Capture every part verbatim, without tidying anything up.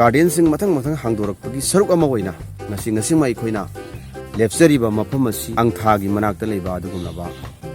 ꯒꯥꯔꯗꯦꯟꯁꯤꯡ ꯃꯊꯪ ꯃꯊꯪ ꯍꯥꯡꯗꯣꯔꯛꯄꯒꯤ ꯁꯔꯨꯛ ꯑꯃ ꯑꯣꯏꯅ ꯉꯁꯤ, ꯉꯁꯤꯃꯛ ꯑꯩꯈꯣꯏꯅ ꯂꯦꯞꯆꯔꯤꯕ ꯃꯐꯝ ꯑꯁꯤ ꯑꯪꯊꯥꯒꯤ ꯃꯅꯥꯛꯇ ꯂꯩꯕ ꯑꯗꯨꯒꯨꯝꯂꯕ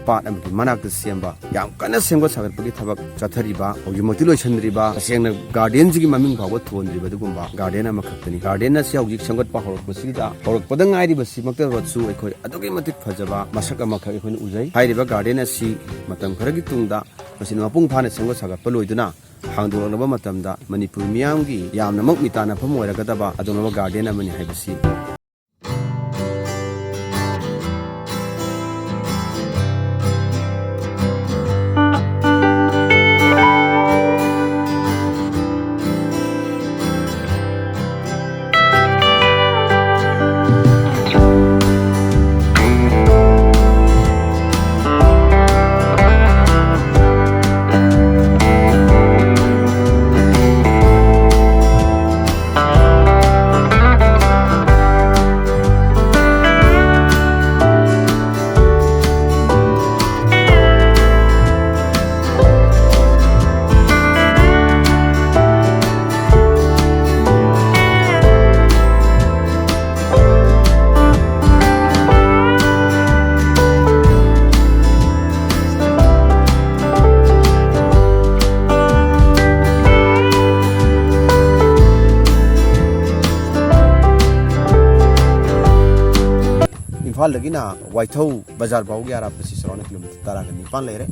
ꯄꯥꯠ ꯑꯃꯒꯤ ꯃꯅꯥꯛꯇ ꯁꯦꯝꯕ, ꯌꯥꯝ ꯀꯟꯅ ꯁꯦꯝꯒꯠ ꯁꯥꯒꯠꯄꯒꯤ ꯊꯕꯛ ꯆꯠꯊꯔꯤꯕ, ꯍꯧꯖꯤꯛꯃꯛꯇꯤ ꯂꯣꯏꯁꯤꯟꯗ꯭ꯔꯤꯕ, ꯇꯁꯦꯡꯅ ꯒꯥꯔꯗꯦꯟꯁꯤꯒꯤ ꯃꯃꯤꯡ ꯐꯥꯎꯕ ꯊꯣꯟꯗ꯭ꯔꯤꯕ ꯑꯗꯨꯒꯨꯝꯕ ꯒꯥꯔꯗꯦꯟ ꯑꯃꯈꯛꯇꯅꯤ꯫ ꯒꯥꯔꯗꯦꯟ ꯑꯁꯤ ꯍꯧꯖꯤꯛ ꯁꯦꯝꯒꯠꯄ ꯍꯧꯔꯛꯄꯁꯤꯗ, ꯍꯧꯔꯛꯄꯗ ꯉꯥꯏꯔꯤꯕꯁꯤꯃꯛꯇꯗꯁꯨ ꯑꯩꯈꯣꯏ ꯑꯗꯨꯛꯀꯤ ꯃꯇꯤꯛ ꯐꯖꯕ ꯃꯁꯛ ꯑꯃꯈꯛ ꯑꯩꯈꯣꯏꯅ ꯎꯖꯩ꯫ ꯍꯥꯏꯔꯤꯕ ꯒꯥꯔꯗꯦꯟ ꯑꯁꯤ ꯃꯇꯝ ꯈꯔꯒꯤ ꯇꯨꯡꯗ ꯃꯁꯤ ꯃꯄꯨꯡ ꯐꯥꯅ ꯁꯦꯝꯒꯠ ꯁꯥꯒꯠꯄ ꯂꯣꯏꯗꯨꯅ ꯍꯥꯡꯗꯣꯔꯛꯂꯕ ꯃꯇꯝꯗ ꯃꯅꯤꯄꯨꯔ ꯃꯤꯌꯥꯝꯒꯤ ꯌꯥꯝꯅꯃꯛ ꯃꯤꯇꯥꯟꯅꯐꯝ ꯑꯣꯏꯔꯒꯗꯕ ꯑꯗꯨꯒꯨꯝꯂꯕ ꯒꯥꯔꯗꯦꯟ ꯑꯃꯅꯤ ꯍꯥꯏꯕꯁꯤ꯫ ꯏꯝꯐꯥꯜꯗꯒꯤꯅ ꯋꯥꯏꯊꯧ ꯕꯖꯥꯔ ꯐꯥꯎꯒꯤ ꯑꯔꯥꯞꯄꯁꯤ ꯆꯥꯎꯔꯥꯛꯅ ꯀꯤꯂꯣꯃꯤꯇꯔ ꯇꯔꯥꯒ ꯅꯤꯄꯥꯟ ꯂꯩꯔꯦ꯫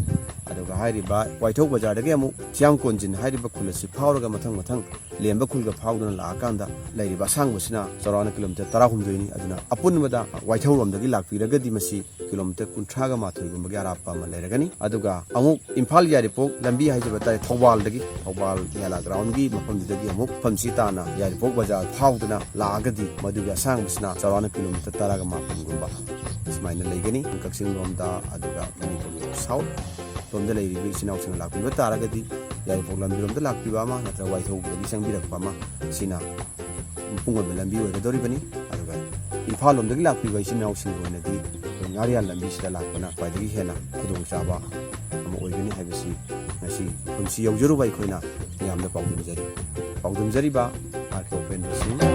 ꯑꯗꯨꯒ ꯍꯥꯏꯔꯤꯕ ꯋꯥꯏꯊꯧ ꯕꯖꯥꯔꯗꯒꯤ ꯑꯃꯨꯛ ꯆꯤꯌꯥꯝ ꯀꯣꯟꯖꯤꯟ ꯍꯥꯏꯔꯤꯕ ꯈꯨꯜ ꯑꯁꯤ ꯐꯥꯎꯔꯒ ꯃꯊꯪ ꯃꯊꯪ ꯂꯦꯝꯕ ꯈꯨꯜꯒ ꯐꯥꯎꯗꯨꯅ ꯂꯥꯛꯑꯀꯥꯟꯗ ꯂꯩꯔꯤꯕ ꯑꯁꯥꯡꯕꯁꯤꯅ ꯆꯥꯎꯔꯥꯛꯅ ꯀꯤꯂꯣꯃꯤꯇꯔ ꯇꯔꯥꯍꯨꯝꯗꯣꯏꯅꯤ꯫ ꯑꯗꯨꯅ ꯑꯄꯨꯟꯕꯗ ꯋꯥꯏꯊꯧꯔꯣꯝꯗꯒꯤ ꯂꯥꯛꯄꯤꯔꯒꯗꯤ ꯃꯁꯤ ꯀꯤꯂꯣꯃꯤꯇꯔ ꯀꯨꯟꯊ꯭ꯔꯥꯒ ꯃꯥꯊꯣꯏꯒꯨꯝꯕꯒꯤ ꯑꯔꯥꯞꯄ ꯑꯃ ꯂꯩꯔꯒꯅꯤ꯫ ꯑꯗꯨꯒ ꯑꯃꯨꯛ ꯏꯝꯐꯥꯜ ꯌꯥꯏꯔꯤꯄꯣꯛ ꯂꯝꯕꯤ ꯍꯥꯏꯖꯕ ꯇꯥꯔꯦ, ꯊꯧꯕꯥꯜꯗꯒꯤ, ꯊꯧꯕꯥꯜ ꯌꯥꯂꯥ ꯒ꯭ꯔꯥꯎꯟꯒꯤ ꯃꯐꯝꯗꯨꯗꯒꯤ ꯑꯃꯨꯛ ꯃꯐꯝꯁꯤ ꯇꯥꯅ ꯌꯥꯏꯔꯤꯄꯣꯛ ꯕꯖꯥꯔ ꯐꯥꯎꯗꯨꯅ ꯂꯥꯛꯑꯒꯗꯤ ꯃꯗꯨꯒꯤ ꯑꯁꯥꯡꯕꯁꯤꯅ ꯆꯥꯎꯔꯥꯛꯅ ꯀꯤꯂꯣꯃꯤꯇꯔ ꯇꯔꯥꯒ ꯃꯥꯄꯟꯒꯨꯝꯕ ꯁꯨꯃꯥꯏꯅ ꯂꯩꯒꯅꯤ꯫ ꯀꯛꯆꯤꯡ ꯂꯣꯝꯗ, ꯑꯗꯨꯒ ꯃꯅꯤꯄꯨꯔꯒꯤ ꯁꯥꯎꯠ ꯂꯣꯝꯗ ꯂꯩꯔꯤꯕ ꯏꯆꯤꯟ ꯏꯅꯥꯎꯁꯤꯡꯅ ꯂꯥꯛꯄꯤꯕ ꯇꯥꯔꯒꯗꯤ ꯌꯥꯏꯔꯤꯄꯣꯛ ꯂꯝꯕꯤꯔꯣꯝꯗ ꯂꯥꯛꯄꯤꯕ ꯑꯃ ꯅꯠꯇ꯭ꯔꯒ ꯋꯥꯏꯊꯧꯗꯒꯤ ꯆꯪꯕꯤꯔꯛꯄ ꯑꯃ, ꯁꯤꯅ ꯄꯨꯡ ꯑꯣꯏꯕ ꯂꯝꯕꯤ ꯑꯣꯏꯒꯗꯧꯔꯤꯕꯅꯤ꯫ ꯑꯗꯨꯒ ꯏꯝꯐꯥꯜ ꯂꯣꯝꯗꯒꯤ ꯂꯥꯛꯄꯤꯕ ꯏꯆꯤꯟ ꯏꯅꯥꯎꯁꯤꯡꯒꯤ ꯑꯣꯏꯅꯗꯤ ꯑꯩꯈꯣꯏ ꯉꯥꯔꯤꯌꯥꯟ ꯂꯝꯕꯤꯁꯤꯗ ꯂꯥꯛꯄꯅ ꯈ꯭ꯋꯥꯏꯗꯒꯤ ꯍꯦꯟꯅ ꯈꯨꯗꯣꯡꯆꯥꯕ ꯑꯃ ꯑꯣꯏꯒꯅꯤ ꯍꯥꯏꯕꯁꯤ ꯉꯁꯤ ꯀꯨꯝꯁꯤ ꯌꯧꯖꯔꯨꯕ ꯑꯩꯈꯣꯏꯅ ꯃꯤꯌꯥꯝꯗ ꯄꯥꯎꯗꯝꯖꯔꯤ꯫ ꯄꯥꯎꯗꯝꯖꯔꯤꯕ ꯃꯍꯥꯛꯀꯤ ꯑꯣꯄꯦꯟꯗ꯭ꯔ ꯁꯤꯡ꯫